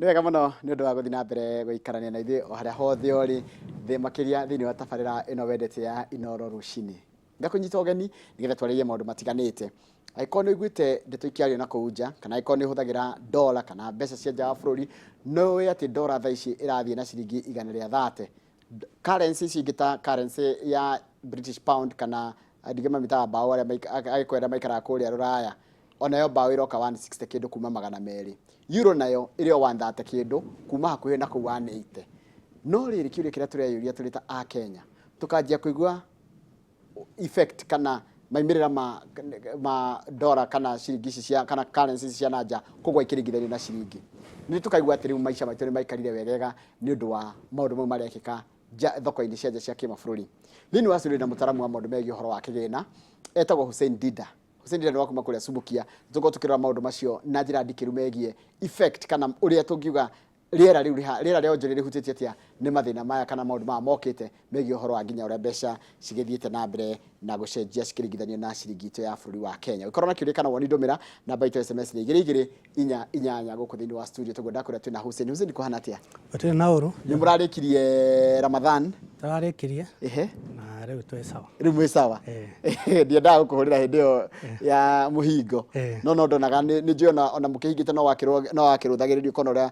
Nĩ wega mũno nĩ ũndũ wa gũthiĩ na mbere gũikarania na ithuĩ o harĩa hothe ũrĩ thĩ, makĩria thĩinĩ wa tabarĩra ĩno wendete ya Inooro Rũcinĩ. Ngakũnyita ũgeni nĩgetha twarĩrie maũndũ matiganĩte. Angĩkorwo nĩ ũiguĩte ndeto ikĩario na kũu nja, kana angĩkorwo nĩ ũhũthagĩra dola kana mbeca cia nja wa bũrũri, nĩ ũĩ atĩ dola thaa ici ĩrathiĩ na ciringi 130. Currency ici ingĩ ta currency ya British pound kana andũ aingĩ mamĩtaga mbaũ, arĩa Agĩkũyũ arĩa maikaraga kũrĩa rũraya, onayo mbaũ ĩroka 160 kĩndũ kuma 200. Euro nayo ĩrĩ o 130 kĩndũ kuma hakuhĩ na kũu 180. No rĩrĩ, kĩũria kĩrĩa tũreyũria tũrĩ ta Akenya, tũkanjia kũigua effect kana maimĩrĩra ma dollar kana ciringi ici cia kana currency ici cia na nja kũgwa ikĩringithanio na ciringi, nĩ tũkaigua atĩ rĩu maica maitũ nĩ maikarire wegega nĩ ũndũ wa maũndũ mau marekĩka nja thoko-inĩ cia nja cia kĩmabũrũri. Thĩinĩ wa studio na mũtaramu wa maũndũ megiĩ ũhoro wa kĩgĩna etagwo Hussein Dida. Hussein Dida nĩ wa kuma kũrĩa Subukia. Tũkorwo tũkĩrora maũndũ macio na njĩra ndikĩru megiĩ effect kana ũrĩa tũngiuga rĩera rĩu rĩera rĩa onjoria rĩhutĩtie atĩa nĩ mathĩna maya kana maũndũ maya mokĩte megiĩ ũhoro wa nginya ũrĩa mbeca cigĩthiĩte na mbere na gũcenjia cikĩringithanio na ciringi itũ ya bũrũri wa Kenya. Ũngĩkorwo na kĩũria kana woni, ndũmĩra namba itũ ya SMS nĩ 2248. Gũkũ thĩinĩ wa studio tũguo ndakwĩra twĩna Hussein. Hussein, kũhana atĩa? Gũtirĩ na ũru. Nĩ mũrarĩkirie Ramadhan? Tũrarĩkirie na rĩu twĩ sawa. Rĩu mwĩ sawa? Eh. Ndiendaga gũkũhũrĩra hĩndĩ ĩyo ya mũhingo, no ndonaga nĩ njũĩ ona mũkĩhingĩte no wakĩrũthagĩrĩrio ũkona ũrĩa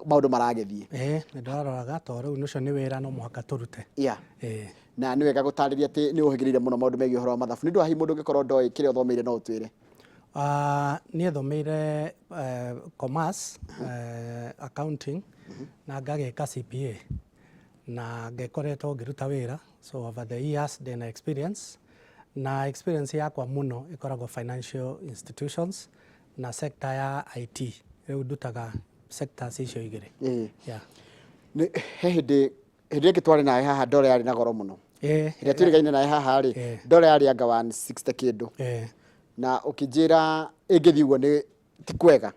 maũndũ maragĩthiĩ. Ĩĩ, nĩ ndĩraroraga tondũ rĩu ũcio nĩ wĩra no mũhaka tũrute. Na nĩ wega gũtarĩria atĩ nĩ ũhĩgĩrĩire mũno maũndũ megiĩ ũhoro wa mathabu. Nĩ ũndũ wa hihi mũndũ ũngĩkorwo ndoĩ kĩrĩa ũthomeire, no ũtwĩre? Ah, niĩ thomeire commerce, accounting na ngagĩka CPA na ngĩkoretwo ngĩruta wĩra, so over the years ndĩna experience, na experience yakwa mũno ĩkoragwo financial institutions na sector ya IT. Rĩu ndutaga sectors icio igĩrĩ. Yeah. He hĩndĩ ĩngĩ twarĩ nawe haha, ndora yarĩ na goro mũno. Hĩndĩ ĩrĩa twĩrĩgaine nawe haha rĩ, ndora yarĩ anga 160 kĩndũ, na ũkĩnjĩra ĩngĩthiĩ ũguo nĩ ti kwega.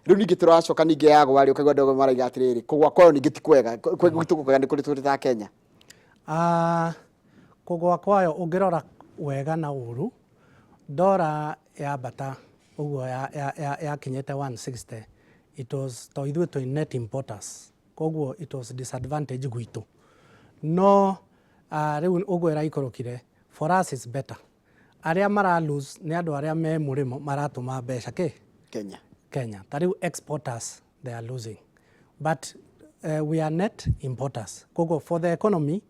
Rĩu ningĩ tũracoka ningĩ yagwa rĩ, ũkaigua andũ maraiga atĩrĩrĩ, kũgwa kwayo ningĩ ti kwega gwitũ, kwega nĩ kũrĩ tũrĩ ta Kenya. Ah, kũgwa kwayo ũngĩrora wega na ũru, ndora yambata ũguo yakinyĩte 160, it was to ithuĩ twĩ net importers, koguo it was disadvantage gwitũ. No rĩu ũguo ĩraikũrũkire, for us is better. Arĩa mara lose nĩ andũ arĩa me mũrĩmo maratũma mbeca kĩ Kenya. Kenya. Ta rĩu exporters, they are losing, but we are net importers, koguo for the economy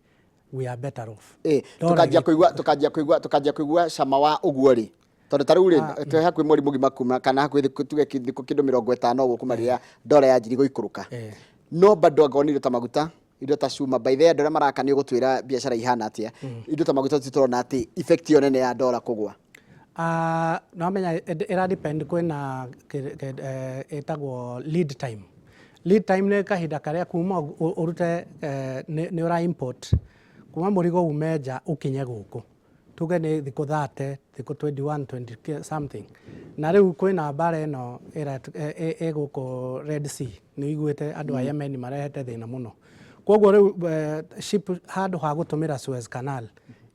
we are better off. Ndora Tukanjia kũigua cama wa ũguo rĩ, tondũ ta rĩu rĩ, twĩ hakuhĩ mweri mũgima kuma kana hakuhĩ tuge thikũ kĩndũ 50 ũguo kuma rĩrĩa ndora yanjirie gũikũrũka, no bado angorwo nĩ indo ta maguta, indo ta cuma, by the way, andũ arĩa maraka nĩ ũgũtwĩra biacara ihana atĩa. Indo ta maguta tũrona atĩ effect ĩyo nene ya ndora kũgwa? Ah, no menya ĩra depend, kwĩna ĩtagwo lead time. Lead time nĩ kahinda karĩa kuma ũrute nĩ ũra import, kuma mũrigo ume nja ũkinye gũkũ, tuge nĩ thikũ 30, thikũ 21, 20 something. Na rĩu kwĩna mbara ĩno ĩ gũkũ Red Sea, nĩ ũiguĩte andũ a Yemen marehete thĩna mũno. Koguo rĩu ship handũ ha gũtũmĩra Suez Canal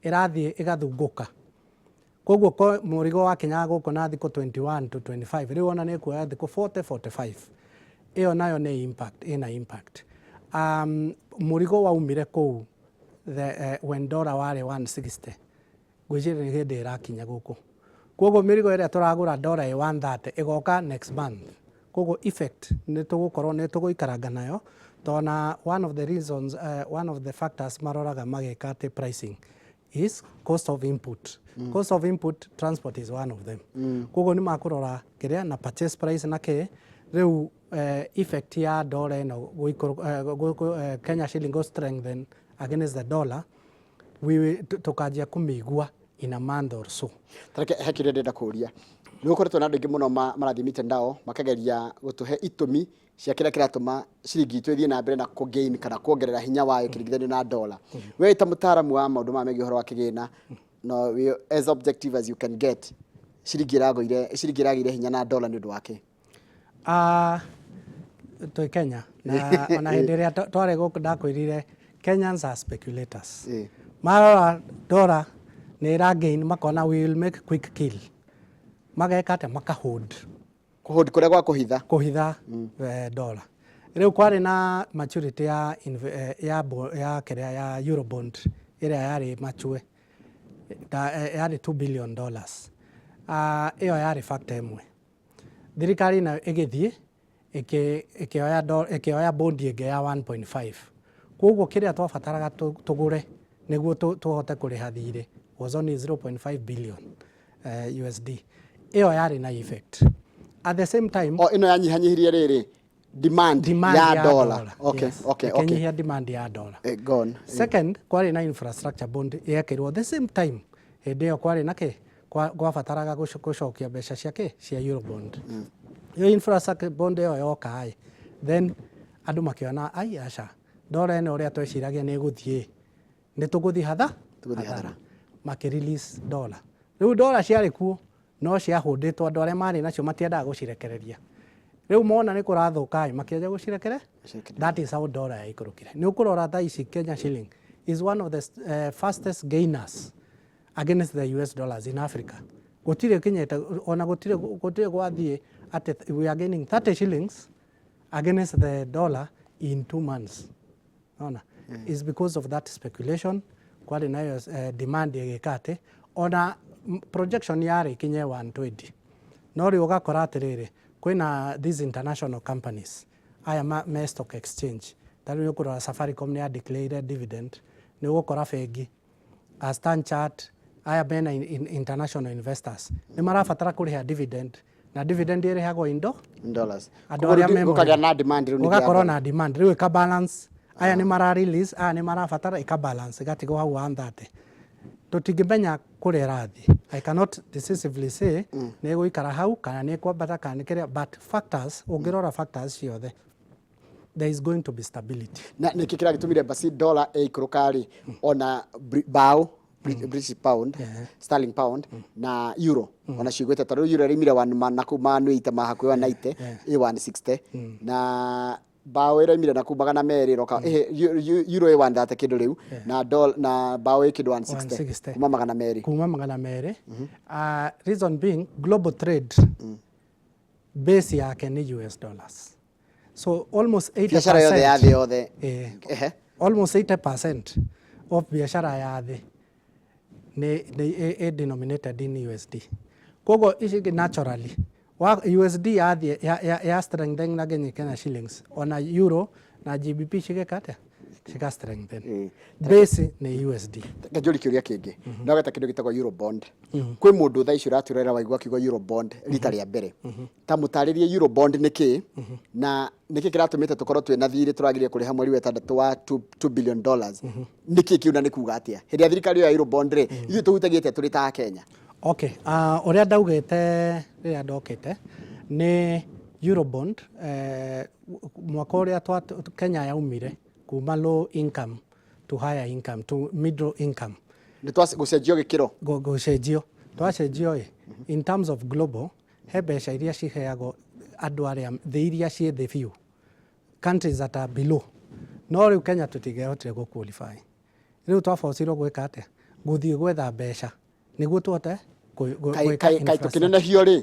ĩrathiĩ ĩgathungũka, koguo mũrigo wakinyaga gũkũ na thikũ 21 to 25, rĩu ona nĩ kuoya thikũ 40, 45. Ĩyo nayo nĩ impact, ĩna impact. Mũrigo waumire kũu when dollar warĩ 160, ngwĩciria nĩ hĩndĩ ĩrakinya gũkũ. Koguo mĩrigo ĩrĩa tũragũra dollar ĩ 130 ĩgoka next month. Koguo effect nĩ tũgũkorwo nĩ tũgũikaranga nayo, tondũ na one of the reasons, one of the factors maroraga magĩka atĩ pricing is cost of input. Cost of input, transport is one of them. Koguo nĩ makũrora kĩrĩa na purchase price na kĩ. Rĩu effect ya dollar ĩno Kenya shilling go strengthen against the dollar, tũkanjia kũmĩigua in a month or so. Tareke he kĩũria ndĩrenda kũria. Nĩ gũkoretwo na andũ aingĩ mũno marathiĩ mitandao makageria gũtũhe itũmi cia kĩrĩa kĩratũma ciringi itũ ĩthiĩ na mbere na kũ-gain kana kuongerera hinya wayo ĩkĩringithanio na dola. We ta mũtaaramu wa maũndũ maya megiĩ ũhoro wa kĩgĩna, no wĩ as objective as you can get, ciringi ĩragũire, ciringi ĩragĩire hinya na dola nĩ ũndũ wa kĩ? Ah, twĩ Kenya na ona hĩndĩ ĩrĩa twarĩ gũkũ ndakwĩrire Kenyans are speculators. Marora dollar nĩ ĩra gain, makona we will make quick kill, mageka atĩa? Maka hold. Kũhũndi kũrĩa gwa kũhitha. Kũhitha dollar. Rĩu kwarĩ na maturity ya ya kĩrĩa ya Eurobond ĩrĩa yarĩ mature yarĩ $2 billion. Ĩyo yarĩ factor ĩmwe. Thirikari nayo ĩgĩthiĩ ĩkĩoya bond ĩngĩ ya 1.5. Koguo kĩrĩa twabataraga tũgũre nĩguo tũhote kũrĩha thirĩ was only 0.5 billion USD. Ĩyo yarĩ na effect. At the same time, O ĩno yanyihanyihirie rĩrĩ demand, demand ya dollar. Okay, yes. Okay. Ĩkĩnyihia demand ya dollar. Gone. Second, kwarĩ na infrastructure bond yekĩrwo the same time. Hĩndĩ ĩyo kwarĩ na kĩ kwabataraga gũcokia mbeca cia kĩ cia Eurobond. Ĩyo infrastructure bond ĩyo yoka ĩ, then andũ makĩona, ai aca, dollar ĩno ũrĩa tweciragia nĩ ĩgũthiĩ, nĩ tũgũthiĩ hatha Tũgũthiĩ hathara. Makĩ release dollar. Rĩu dollar ciarĩ kuo no ciahũndĩtwo, andũ arĩa marĩ nacio matiendaga gũcirekereria. Rĩu mona nĩ kũrathũka ĩ, makĩanjia gũcirekere. Gũcirekereria. That is how dollar yaikũrũkire. Nĩ ũkũrora thaa ici Kenya shilling is one of the fastest gainers against the US dollars in Africa. Gũtirĩ kinyĩte ona gũtirĩ gwathiĩ atĩ we are gaining 30 shillings against the dollar in 2 months. Ona is because of that speculation. Kwarĩ nayo demand ĩgĩka atĩ ona projection yarĩ ikinye 120, no rĩu ũgakora atĩrĩrĩ, kwĩna these international companies aya me stock exchange. Ta rĩu ũkũrora Safaricom nĩ ya declare dividend, nĩ ũgũkora bengi a Stanchart, aya mena international investors nĩ marabatara kũrĩha dividend, na dividend ĩrĩhagwo indo In dollars. Andũ Koguo arĩa rĩu me gũkagĩa mũrĩmo. na demand rĩu ningĩ ya Gũgakorwo dollar. Na demand rĩu ĩka balance, aya nĩ mara release, aya nĩ marabatara, ĩka balance ĩgatigwo hau 130. Tũtingĩmenya kũrĩa ĩrathiĩ. I cannot decisively say nĩ ĩgũikara hau kana nĩ ĩkwambata kana nĩ kĩrĩa, but factors, ũngĩrora factors ciothe, there is going to be stability. Na nĩkĩ kĩragĩtũmire basi dollar ĩikũrũka rĩ, ona bao British pound, sterling pound na euro ona cigwĩte? Tondũ euro ĩraimire one na kũu 800 ma hakuhĩ 190, ĩ 160, na bao ĩraimire na kũu 200 ĩroka euro ĩ 130 kĩndũ rĩu, na na bao ĩ kĩndũ 160. 160. Kuma 200. Kuma 200. Reason being, global trade base yake nĩ US dollars, so almost 80%. Biacara yothe ya thĩ yothe. Almost 80% of biacara ya thĩ nĩ denominated in USD. Koguo ici ingĩ naturally wa USD yathiĩ ya strengthen na nginya Kenya shillings, ona euro na GBP cigeka atĩa? Cika strengthen. Base nĩ USD. Reke njũrie kĩũria kĩngĩ. No geta kĩndũ gĩtagwo Eurobond. Kwĩ mũndũ thaa ici ũratwĩrorera waigua kiugo Eurobond rita rĩa mbere, ta mũtarĩrie Eurobond nĩ kĩ, na nĩkĩ kĩratũmĩte tũkorwo twĩna thirĩ tũragĩrĩire kũrĩha mweri wa ĩtandatũ wa $2 billion? Nĩkĩ kĩu na nĩ kuga atĩa? Hĩndĩ ya thirikari ĩyo ya Eurobond rĩ, ithuĩ tũhutagia atĩa tũrĩ ta Kenya? Okay, ũrĩa ndaugĩte rĩrĩa ndokĩte nĩ Eurobond, mwaka ũrĩa Kenya yaumire kuma low income to higher income to middle income. Nĩ gũcenjio gĩkĩro. Gũcenjio twacenjio ĩ, in terms of global, he mbeca iria ciheagwo andũ arĩa thĩ iria ciĩ thĩ biũ, countries that are below. No rĩu Kenya tũtingĩahotire gũ qualify. Rĩu twabocirwo gwĩka atĩa? Gũthiĩ gwetha mbeca nĩguo tũhote gwĩka Kaĩ infrastructure. Tũkĩnenehio rĩ,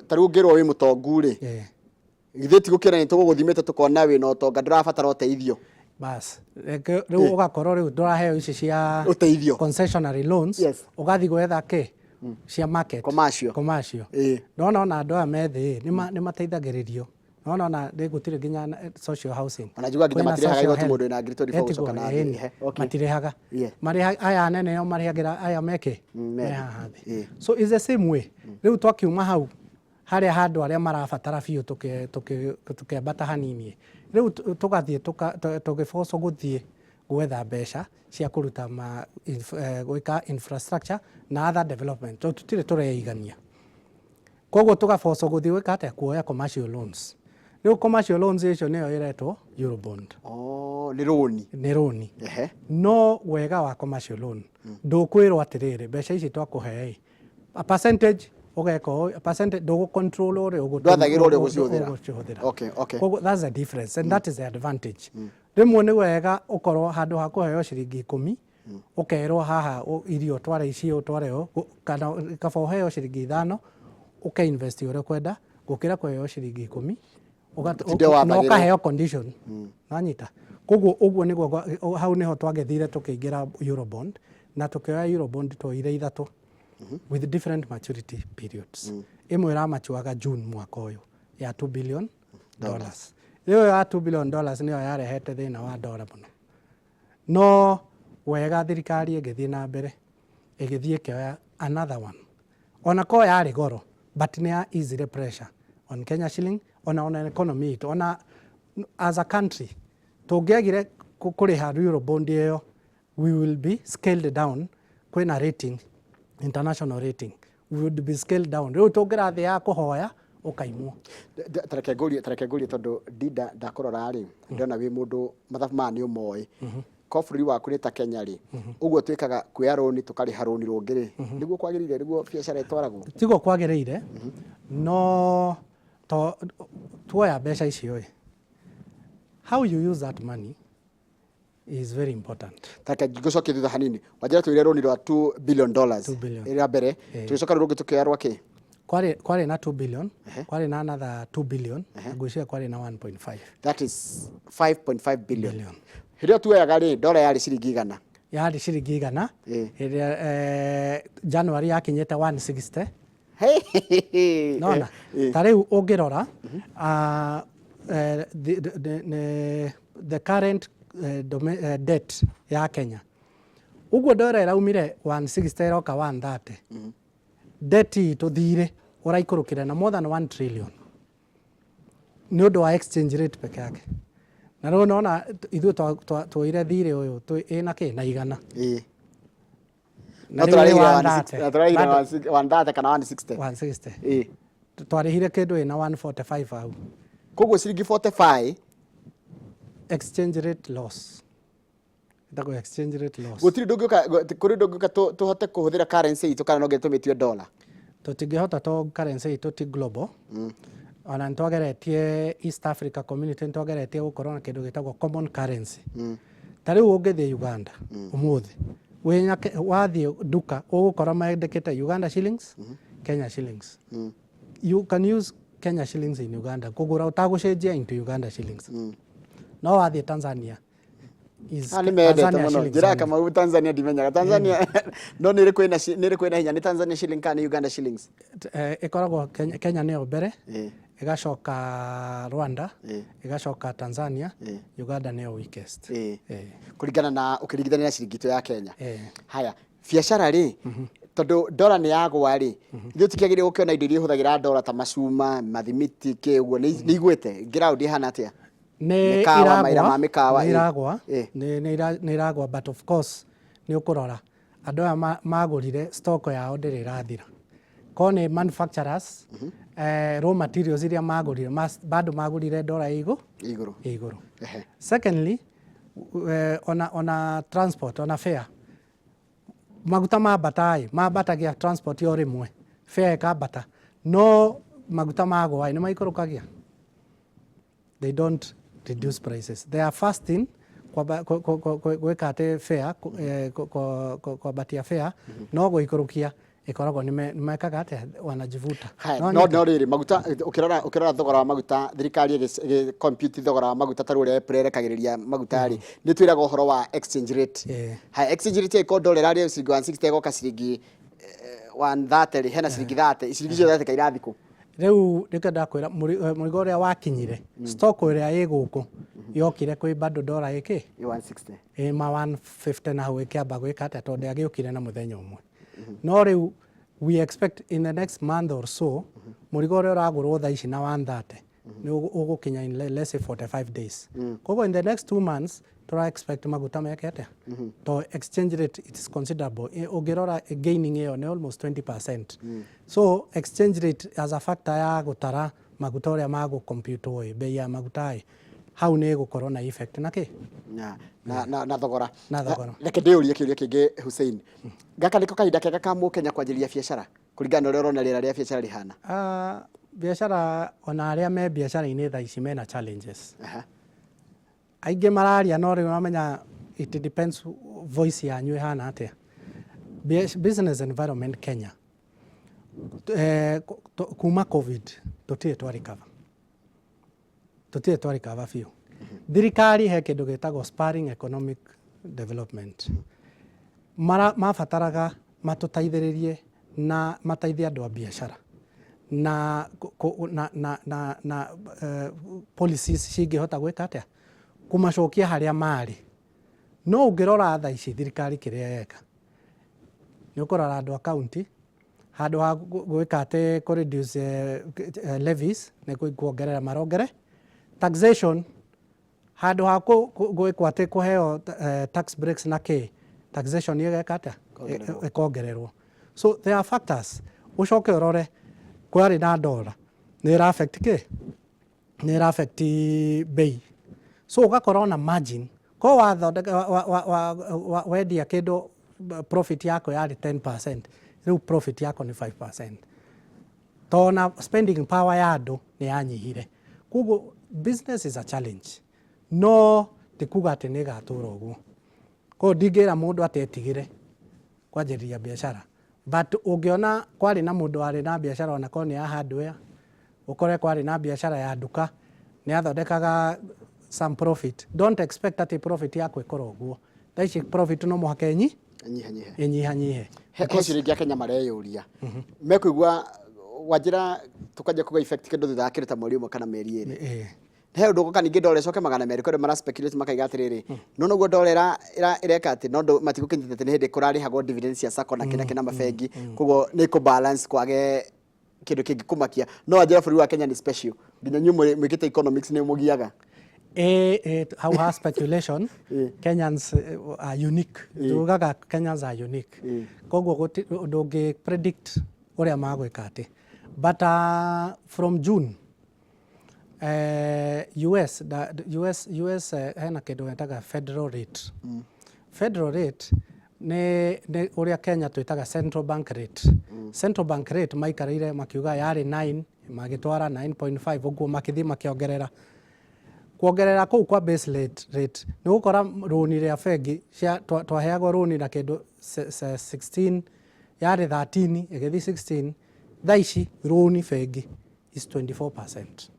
ta rĩu ũngĩrwo wĩ mũtongu rĩ, githĩ ti gũkĩra nĩ tũgũgũthimĩte tũkona wĩna ũtonga, ndũrabatara ũteithio? Bas reke rĩu ũgakorwo rĩu ndũraheo ici cia Ũteithio. Concessionary loans. Ũgathiĩ gwetha kĩ cia market. Commercial. Commercial. Ndona ona andũ aya me thĩ nĩ mateithagĩrĩrio. Nona ona rĩ gũtirĩ nginya social housing. Ona njiguaga nginya Kwĩna matirĩhaga social igoti help. mũndũ wĩna ngiri 24 Etiguo, gũcoka na thĩ. ĩni. Ehe, okay. Matirĩhaga. Marĩha aya anene o marĩhagĩra aya meke me me thĩ. haha thĩ. So it's the same way. Rĩu twakiuma hau harĩa handũ arĩa marabatara biũ, tũkĩambata hanini, rĩu tũgathiĩ tũgĩbocwo gũthiĩ gwetha mbeca cia kũruta gwĩka infrastructure na other development, tondũ tũtirĩ tũreigania. Koguo tũgabocwo gũthiĩ gwĩka atĩa? Kuoya commercial loans. Rĩu commercial loans icio nĩyo ĩretwo Eurobond. Oh, nĩ rũni. Nĩ rũni. No wega wa commercial loan, ndũkwĩrwo atĩrĩrĩ, mbeca ici twakũhe ĩ, a percentage ũgeka ũũ, a percentage ndũgũ control ũrĩa Ndwathagĩrwo ũrĩa ũgũcihũthĩra. Ũgũcihũthĩra. Okay. Koguo that's the difference and that is the advantage. Rĩmwe nĩ wega ũkorwo handũ ha kũheo ciringi 10, ũkerwo haha irio tware ici, ũtware ũũ, kana kaba ũheo ciringi 5, ũkainvest ũrĩa ũkwenda, Gũkĩra kũheo ciringi 10 Ũtinde na wathagĩrwo. Ũkaheo condition nanyita. Koguo ũguo nĩguo hau nĩho twagĩthire tũkĩingĩra Eurobond na tũkĩoya Eurobond, tuoire ithatũ with different maturity periods. Ĩmwe ĩramachuaga June mwaka ũyũ ya $2 billion. Rĩu ya $2 billion nĩyo yarehete thĩna wa ndora mũno, no wega thirikari ĩgĩthiĩ na mbere ĩgĩthiĩ ĩkĩoya another one, ona ko yarĩ goro, but nĩ ya easily pressure on Kenya shilling ona economy itũ, ona as a country. Tũngĩagire kũrĩha Eurobond ĩyo, we will be scaled down. Kwĩna rating, international rating, we would be scaled down. Rĩu tũngĩrathiĩ ya kũhoya ũkaimwo. Tareke ngũrie tondũ ndinda ndakũrora rĩ, ndĩrona wĩ mũndũ mathabu maya nĩ ũmoĩ. Ko bũrũri waku nĩ ta Kenya rĩ, ũguo twĩkaga kuoya rũni tũkarĩha rũni rũngĩ rĩ, nĩguo kwagĩrĩire, nĩguo biacara ĩtwaragwo? Tiguo kwagĩrĩire, no to tuoya mbeca icio ĩ, how you use that money is very important. Tareke ngũcokie thutha hanini. Wanjĩra tũire rũni rwa $2 billion. 2 billion. Rĩa mbere. Tũgĩcoka rũu rũngĩ tũkĩoya rwa kĩ? Kwarĩ na 2 billion, kwarĩ na another 2 billion, na ngwĩciria kwarĩ na 1.5. That is 5.5 billion. Billion. Hĩndĩ ĩyo tuoyaga rĩ, ndora yarĩ ciringi 100. Yarĩ ciringi 100. Hĩndĩ January yakinyĩte 160. Hey. Nona ta rĩu ũngĩrora the current debt ya Kenya, ũguo ndora ĩraumire 160 ĩroka 130, debt itũ thirĩ ũraikũrũkire na more than 1 trillion nĩ ũndũ wa exchange rate peke yake. Na rĩu nona ithuĩ tuoire thirĩ ũyũ ĩna kĩ na 100. Na No rĩu nĩ tũrarĩhire 130. Tũrarĩhire 130 kana 160? 160. Ĩ. Twarĩhire kĩndũ ĩna 145 hau. Koguo ciringi 45. Exchange rate loss, ĩtagwo exchange rate loss. Gũtirĩ ndũngĩũka kũrĩ ndũngĩũka tũhote kũhũthĩra currency itũ kana no nginya tũmĩtue dollar? Tũtingĩhota to currency itũ ti global. Ona nĩtwageretie East Africa Community, nĩtwageretie gũkorwo na kĩndũ gĩtagwo common currency. Ta rĩu ũngĩthiĩ Uganda ũmũthĩ, wathiĩ nduka ũgũkora mendekete Uganda shillings, Kenya shillings. You can use Kenya shillings in Uganda kũgũra ũtagũcenjia into Uganda shillings. No wathiĩ Tanzania is Ah, nĩ mendete Tanzania mũno shillings njĩra ya only. Kamau. Tanzania ndimenyaga Tanzania, no nĩ ĩrĩkũ nĩ ĩrĩkũ ĩna hinya, nĩ Tanzania shilling kana nĩ Uganda shillings? Ĩkoragwo Kenya nĩyo mbere, ĩgacoka Rwanda, ĩgacoka Tanzania, Uganda nĩyo weakest. Kũringana na ũkĩringithania na ciringi itũ ya Kenya. Eh. Haya, biacara rĩ, tondũ ndora nĩ yagwa rĩ, ithuĩ tũkĩagĩrĩire gũkĩona indo iria ihũthagĩra ndora ta macuma, mathimiti, kĩ ũguo nĩ igwĩte ngĩraũndi ĩhana atĩa? Nĩ Mĩkawa, mawĩra ma mĩkawa, nĩ iragwa. Nĩ iragwa, but of course nĩ ũkũrora andũ aya magũrire stock yao ndĩrĩ ĩrathira. Ko nĩ manufacturers, raw materials iria magũrire bado magũrire ndora ĩ igũrũ. Ĩ igũrũ. Secondly, ona transport, ona fare, maguta mambata ĩ mambatagia transport o rĩmwe, fare ĩkambata, no maguta magwa ĩ nĩ maikũrũkagia? They don't reduce prices. They are first in gwĩka atĩ fare kwambatia fare, no gũikũrũkia ĩkoragwo nĩ mekaga atĩa, wanajivuta. Haya, No no nyita. No rĩrĩ, maguta ũkĩrora thogora wa maguta, thirikari ĩgĩ compute thogora wa maguta ta rĩu ũrĩa EPRA ĩrekagĩrĩria maguta rĩ, nĩ twĩraga ũhoro wa exchange rate. Haya, exchange rate ĩkorwo ndora ĩrarĩ ciringi 160 ĩgoka ciringi 130 rĩ, hena ciringi 30, ciringi icio 30 kairathi kũ? Rĩu nĩkĩo ndakwĩra mũrigo ũrĩa wakinyire, stock ĩrĩa ĩ gũkũ yokire kwĩ bado ndora ĩkĩ Ĩ 160. Ĩ ma 150 na hau ĩkĩamba gwĩka atĩa, tondũ ndĩagĩũkire na mũthenya ũmwe. No rĩu we expect in the next month or so mũrigo ũrĩa ũragũrwo thaa ici na 130 nĩ ũgũkinya in let's say 45 days. Koguo in the next 2 months tũra expect maguta meke atĩa, to exchange rate, it is considerable. Ũngĩrora gaining ĩyo nĩ almost 20%. So exchange rate as a factor ya gũtara maguta ũrĩa magũ-compute ĩ bei ya maguta ĩ hau nĩ ĩgũkorwo na effect na kĩ? Na thogora. Na thogora. Reke ndĩũrie kĩũria kĩngĩ, Hussein. Gaka nĩko kahinda kega ka mũkenya kwanjĩrĩria biacara kũringana na ũrĩa ũrona rĩera rĩa biacara rĩhana? Ah, biacara, ona arĩa me biacara-inĩ thaa ici mena challenges. Aingĩ mararia, no rĩu ũramenya it depends voice yanyu ĩhana atĩa. Business environment Kenya, kuma COVID Tũtirĩ twa recover, tũtirĩ twa recover biũ. Thirikari he kĩndũ gĩtagwo spurring economic development. Mara mabataraga matũteithĩrĩrie na mateithie andũ a biacara na, na, na, na, na policies cingĩhota gwĩka atĩa kũmacokia harĩa marĩ. No ũngĩrora thaa ici thirikari kĩrĩa yeka, nĩ ũkũrora andũ a kaunti, handũ ha gwĩka atĩ kũ reduce levies, nĩ kuongerera marongere taxation, handũ ha gwĩkwo atĩ kũheo tax breaks na kĩ, taxation ĩgeka atĩa? Ĩkongererwo. So there are factors. Ũcoke ũrore kwarĩ na dollar nĩ ĩra affect kĩ, nĩ ĩra affect bei, so ũgakorwo na margin ko wathondeka wa wendia kĩndũ, profit yako yarĩ 10%, rĩu profit yako nĩ 5%, tona spending power ya andũ nĩ yanyihire. Koguo business is a challenge, no ti kuga atĩ nĩ ĩgatũra ũguo. Koguo ndingĩra mũndũ atĩ etigĩre kwanjĩrĩria biacara, but ũngĩona kwarĩ na mũndũ warĩ na biacara, ona korwo nĩ ya hardware, ũkore kwarĩ na biacara ya nduka nĩ athondekaga some profit, don't expect atĩ profit yaku ĩkorwo ũguo thaa ici. Profit no mũhaka nyihanyihe. Ĩnyihanyihe. He ciringi a Kenya mareyũria mekũigua wanjĩra tũkanjia kũgĩa effect kĩndũ thutha wa kĩndũ ta mweri 1 kana mĩeri 2. He ũndũ ũgoka ningĩ dollar ĩcoke 200. Kwĩ andũ mara speculate makaiga atĩrĩrĩ, no noguo dollar ĩreka atĩ no matigũkinyĩte atĩ nĩ hĩndĩ kũrarĩhagwo dividends cia sacco na kĩna kĩna mabengi, koguo nĩ kũ balance kwage kĩndũ kĩngĩkũmakia. No wanjĩra bũrũri wa Kenya nĩ special, nginya inyuĩ mwĩkĩte economics nĩ mũgiaga. Hau ha speculation, Kenyans are unique. Tugaga Kenyans are unique, koguo ndũngĩ predict ũrĩa magwĩka atĩ, but from June US, da, US, US hena kĩndũ getaga federal rate. Federal rate nĩ ũrĩa Kenya twĩtaga central bank rate. Central bank rate maikarĩire makiuga yarĩ 9, magĩtwara 9.5, ũguo makĩthiĩ makĩongerera kuongerera kũu kwa base rate nĩ gũkora rũni rĩa bengi cia twaheagwo rũni na kĩndũ 16, yarĩ 13 ĩgĩthiĩ 16. Thaa ici rũni bengi is 24%.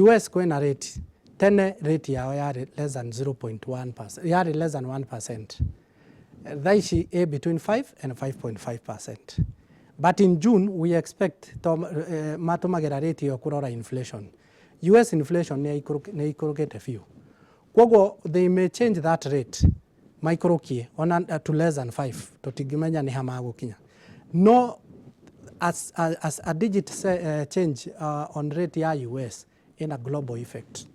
US kwĩna rate, tene rate yao yarĩ less than 0.1%, yarĩ less than 1%. Thaa ici ĩ between 5 and 5.5%, but in June we expect to, matũmagĩra rate ĩyo kũrora inflation. US inflation nĩ ĩikũrũkĩte biũ, koguo they may change that rate maikũrũkie ona to less than 5. Tũtingĩmenya nĩ ha magũkinya, no as a digit change on rate ya US ina global effect.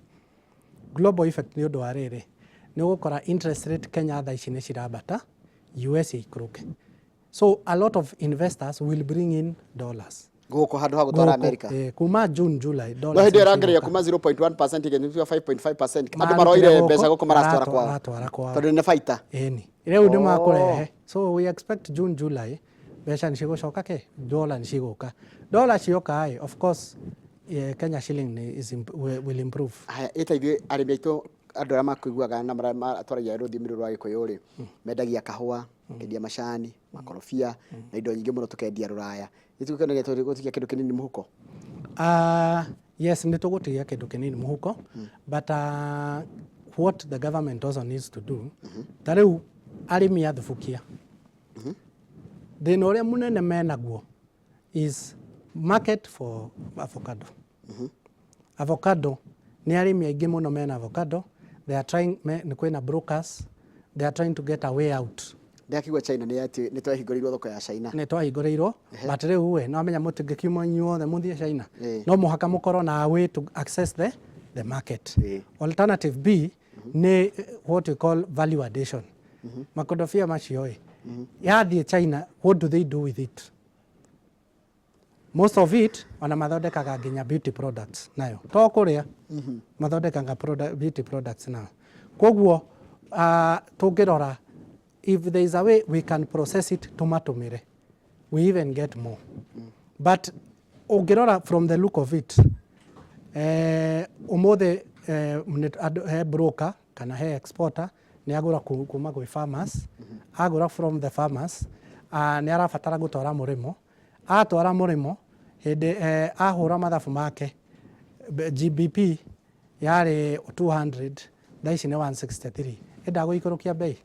Global effect nĩ ũndũ wa rĩrĩ, nĩ ũgũkora interest rate Kenya thaa ici nĩ cirambata, US ĩikũrũke, so a lot of investors will bring in dollars gũkũ handũ ha gũtwara gũkũ, America. Kuma June, July no dollars hĩndĩ ĩyo nĩ ĩrangeria cigũka. kuma 0.1% ĩgĩtuĩka 5.5%, andũ Marutire maroire gũkũ, mbeca gũkũ maracitwara kwao maratwara kwao. Tondũ nĩ baita. Ĩni, rĩu nĩ makũrehe, so we expect June, July mbeca nĩ cigũcoka ke dollar nĩ cigũka. Dollar cioka ĩ, of course Kenya shilling nĩ is will improve. Haya, ĩta ithuĩ arĩmi aitũ, andũ arĩa makũiguaga na marĩa matwaragia rũthiomi rũrũ rwa Gĩkũyũ rĩ, mendagia kahũa, makendia macani, makorobia na indo nyingĩ mũno, tũkendia rũraya, nĩ tũgũkenagia gũtigia kĩndũ kĩnini mũhuko. Yes, nĩ tũgũtigia kĩndũ kĩnini mũhuko, but what the government also needs to do, ta rĩu arĩmi a thubukia, thĩna ũrĩa mũnene menaguo is market for avocado. Avocado nĩ arĩmi aingĩ mũno mena avocado. They are trying nĩ kwĩna brokers, they are trying to get a way out. Ndakigua China nĩ atĩ nĩ twahingũrĩirwo thoko ya China. Nĩ twahingũrĩirwo, but rĩu we no amenya mũtingĩkiuma inyuothe mũthiĩ China. Ĩĩ. No mũhaka mũkorwo na a way to access the market. Alternative B nĩ what we call value addition. Makodobia macio ĩ yathiĩ China, what do they do with it? Most of it ona mathondekaga nginya beauty products nayo, to kũrĩa mathondekaga beauty products nayo. Koguo tũngĩrora, if there is a way we can process it tũmatũmĩre, we even get more. But ũngĩrora from the look of it, ũmũthĩ he broker kana he exporter nĩ agũra kuma gwĩ farmers, agũra from the farmers, nĩ arabatara gũtwara mũrĩmo, atwara mũrĩmo Hĩndĩ ahũra mathabu make, GBP yarĩ 200, thaa ici nĩ 163. Ĩndagũikũrũkia bei,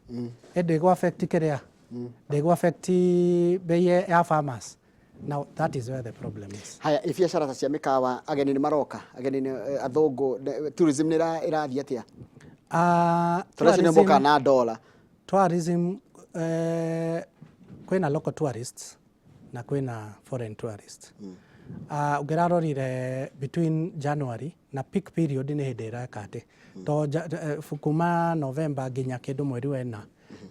ĩndĩgũ affect kĩrĩa, ndĩgũ affect bei ya farmers. Now that is where the problem is. Haya, ĩ biacara ta cia mĩkawa, ageni nĩ maroka, ageni nĩ athũngũ, tourism nĩ ĩrathiĩ atĩa? Tondũ acio nĩ mokaga na dollar. Tourism, kwĩna local tourists na kwĩna foreign tourists. Ũngĩrarorire between January na peak period nĩ hĩndĩ ĩreka atĩ to kuma November nginya kĩndũ mweri wa ĩna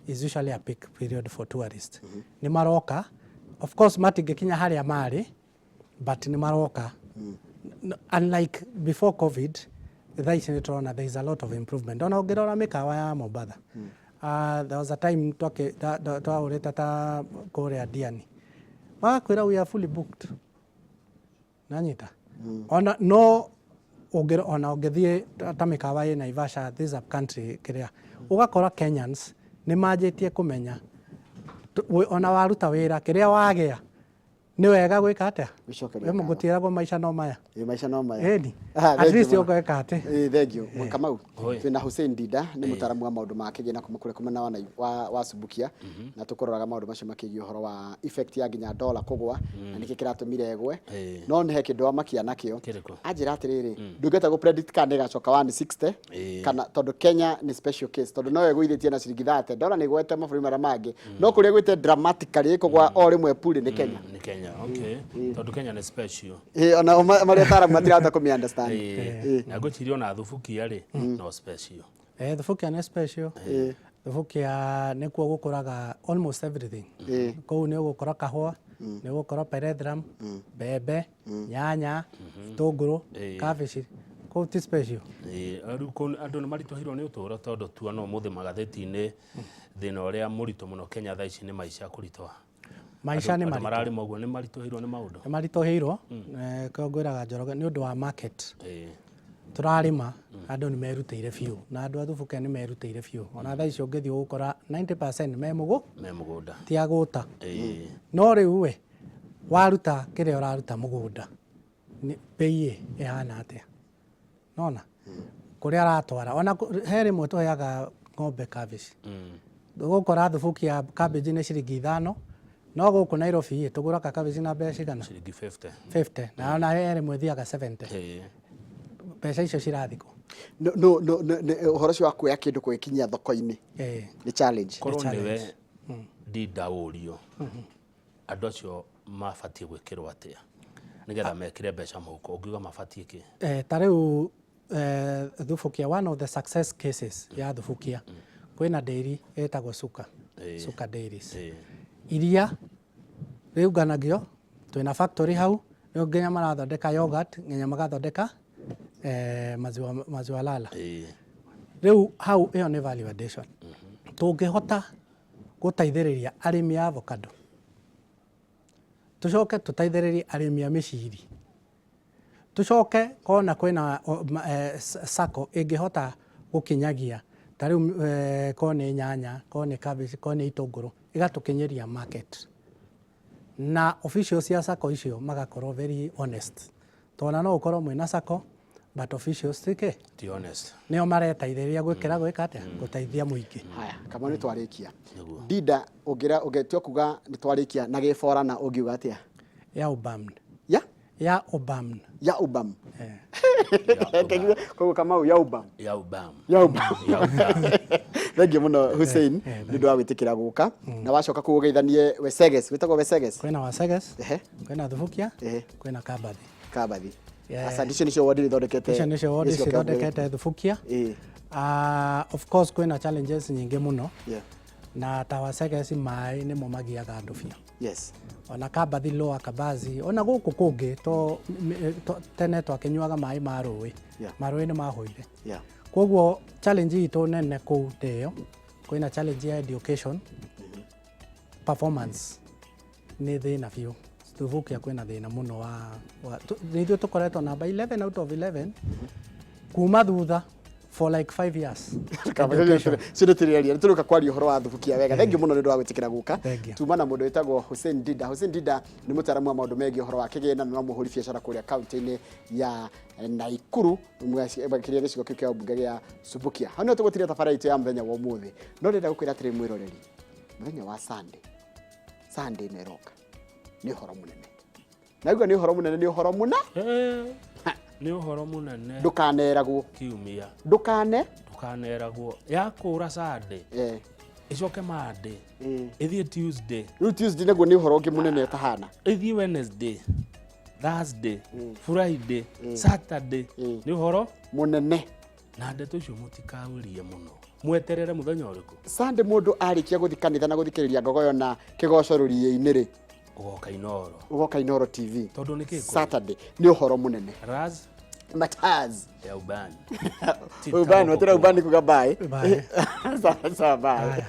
is usually a peak period for tourists. Nĩ maroka, of course matingĩkinya harĩa marĩ, but nĩ maroka. Unlike before COVID, thaa ici nĩ tũrona there is a lot of improvement. Ona ũngĩrora mĩkawa ya Mombatha, there was a time twahũrĩte ta kũrĩa Diani, magakwĩra, "We are fully booked." Nanyita ona no ũngĩ, ona ũngĩthiĩ ta mĩkawa ĩ Naivasha, this up country kĩrĩa, ũgakora Kenyans nĩ manjĩtie kũmenya ona waruta wĩra, kĩrĩa wagĩa nĩ wega gwĩka atĩa? Gũcokeria ngatho. Gũtiĩragwo maica no maya. Ĩ, maica no maya. Ĩni. Ah, At thank you least mũno. ũgeka atĩ. Ĩ, thank you. Kamau. Oi. Twĩna Hussein Dinda, nĩ mũtaaramu wa maũndũ ma kĩgĩna kuma kũrĩa kumana wa Subukia, na tũkũroraga maũndũ macio makĩgiĩ ũhoro wa effect ya nginya dollar kũgwa na nĩkĩ kĩratũmire ĩgwe. No nĩ he kĩndũ wamakia nakĩo. Kĩrĩkũ? Anjĩra atĩrĩrĩ, ndũngĩhota gũ predict kana nĩ ĩgacoka 160 kana, tondũ Kenya nĩ special case, tondũ no ĩgũithĩtie na ciringi 30. Dollar nĩ ĩgwete mabũrũri marĩa mangĩ, no kũrĩa ĩgwĩte dramatically, ĩkũgwa o rĩmwe purĩ, nĩ Kenya. Nĩ Kenya, okay, tondũ Kenya nĩ special. Ĩ, ona o marĩa ataaramu matirahota kũmĩ understand. Na ngwĩciria ona Thubukia rĩ, no special. Thubukia nĩ special. Thubukia nĩkuo gũkũraga almost everything. Kũu nĩ ũgũkora kahũa, nĩ ũgũkora pyrethrum, mbembe, nyanya, itũngũrũ, cabbage. Kũu ti special. Rĩu andũ nĩ maritũhĩirwo nĩ ũtũũro, tondũ tuona ũmũthĩ magathĩti-inĩ thĩna ũrĩa mũritũ mũno Kenya thaa ici nĩ maica kũritũha. Maica nĩ Andũ maritũ. Mararĩma ũguo nĩ maritũhĩirwo nĩ maũndũ. Nĩ maritũhĩirwo. Kĩo ngwĩraga Njoroge, nĩ ũndũ wa market. Tũrarĩma, andũ nĩ merutĩire biũ, na andũ a Thubukia nĩ merutĩire biũ. Ona thaa ici ũngĩthiĩ ũgũkora 90% me mũgũ Me mũgũnda. Ti agũta. No rĩu we waruta kĩrĩa ũraruta mũgũnda, bei ĩ ĩhana atĩa? Nona kũrĩa aratwara, ona he rĩmwe tũheaga ng'ombe cabbage. Ũgũkora Thubukia cabbage nĩ ciringi 5, no gũkũ Nairobi ĩ tũgũraga cabbage na mbeca cigana? Ciringi 50. 50, na ona he rĩmwe ĩthiaga 70. Mbeca icio cirathiĩ kũ? No, ũhoro ũcio wa kuoya kĩndũ kũgĩkinyia thoko-inĩ nĩ challenge. Korwo Challenge. nĩwe ndindaũrio, andũ acio mabatiĩ gwĩkĩrwo atĩa nĩgetha mekĩre mbeca mũhuko? Ũngiuga mabatiĩ kĩ? Ta rĩu Thubukia, one of the success cases ya Thubukia, kwĩna dairy ĩtagwo Suka, Suka Dairies. Iria rĩunganagio, twĩna factory hau rĩu, nginya marathondeka yogurt, nginya magathondeka maziwa, maziwa lala. Rĩu hau ĩyo nĩ value addition. Tũngĩhota gũteithĩrĩria arĩmi a avocado, tũcoke tũteithĩrĩrie arĩmi a mĩciri, tũcoke kona kwĩna sacco ĩngĩhota gũkinyagia ta rĩu ko nĩ nyanya, ko nĩ cabbage, ko nĩ itũngũrũ, ĩgatũkinyĩria market, na officials cia sacco icio magakorwo very honest, tondũ no ũkorwo mwĩna sacco but officials ti kĩ? Ti honest. Nĩo mareteithĩrĩria gwĩkĩra gwĩka atĩa, gũteithia mũingĩ. Haya, Kamau, nĩ twarĩkia. Nĩguo. Dinda, ũngĩra ũngĩtua kuga nĩ twarĩkia na gĩbora na ũngiuga atĩa? Ya ubamn. Ya? Ya ubamn. Ya ubam. Eh. Koguo Kamau, ya ubam. Ya ubam. Ya ubam. Ya ubam. Thank you mũno, Hussein, nĩ ũndũ wa gwĩtĩkĩra gũka na wacoka kũu ũgeithanie Weseges, wĩtagwo Weseges. Kwĩna Waseges, kwĩna Thubukia, kwĩna Kabathi. Kabathi. Yeah. Asante, icio nĩcio wodi ithondekete. Icio nĩcio wodi gĩcigo kĩa cithondekete Thubukia. Of course kwĩna challenges nyingĩ mũno, na ta Waseges maĩ nĩmo magiaga andũ biũ. Ona Kabathi, Lower Kabazi, ona gũkũ kũngĩ to tene twakĩnyuaga maĩ ma rũĩ. Marũĩ nĩ mahũire. Koguo challenge itũ nene kũu ndĩyo kwĩna challenge ya education performance, nĩ thĩna biũ. Thubukia kwĩna thĩna mũno wa nĩ ithuĩ tũkoretwo namba 11 out of 11 kuma thutha. For like 5 years. Education. Cio tũrĩaria nĩ kwaria ũhoro wa thubukia wega. Thengiũ mũno nĩ ũndũ wa gwĩtĩkĩra gũka. Thank you. Tuma na mũndũ wĩtagwo Hussein Dida. Hussein Dida nĩ mũtaaramu wa maũndũ megiĩ ũhoro wa kĩgĩna na no mũhũri biacara kũrĩa kaunti-inĩ ya Naikuru, makĩria gĩcigo kĩu kĩa mbunge gĩa Subukia. Hau nĩho tũgũtiria tabarĩra itũ ya mũthenya wa ũmũthĩ, no ndĩrenda gũkwĩra atĩrĩ mwĩroreri, mũthenya wa Sunday, Sunday ĩno ĩroka nĩ ũhoro mũnene. Naigua nĩ ũhoro mũnene, nĩ ũhoro mũna. Nĩ ũhoro mũnene. Ndũkaneragwo. Kiumia. Ndũkane. Ndũkaneragwo yakũra Sunday, ĩcoke Monday, ĩthiĩ Tuesday. Rĩu Tuesday naguo nĩ ũhoro ũngĩ mũnene ũtahana. Ĩthiĩ Wednesday, Thursday, Friday, Saturday, nĩ ũhoro mũnene. Na ndeto icio mũtikaurie mũno, mweterere mũthenya ũrĩkũ? Sunday, mũndũ arĩkia gũthi kanitha na gũthikĩrĩria ngogoyo na kĩgoco rũriĩ-inĩ rĩ, ũgoka Inoro. Ũgoka Inoro TV. Tondũ nĩ kĩ? Saturday nĩ ũhoro mũnene. Raz Mataz ya ubani. Ubani watira ubani kuga bye. Bye. Sawa sawa, bye. Haya.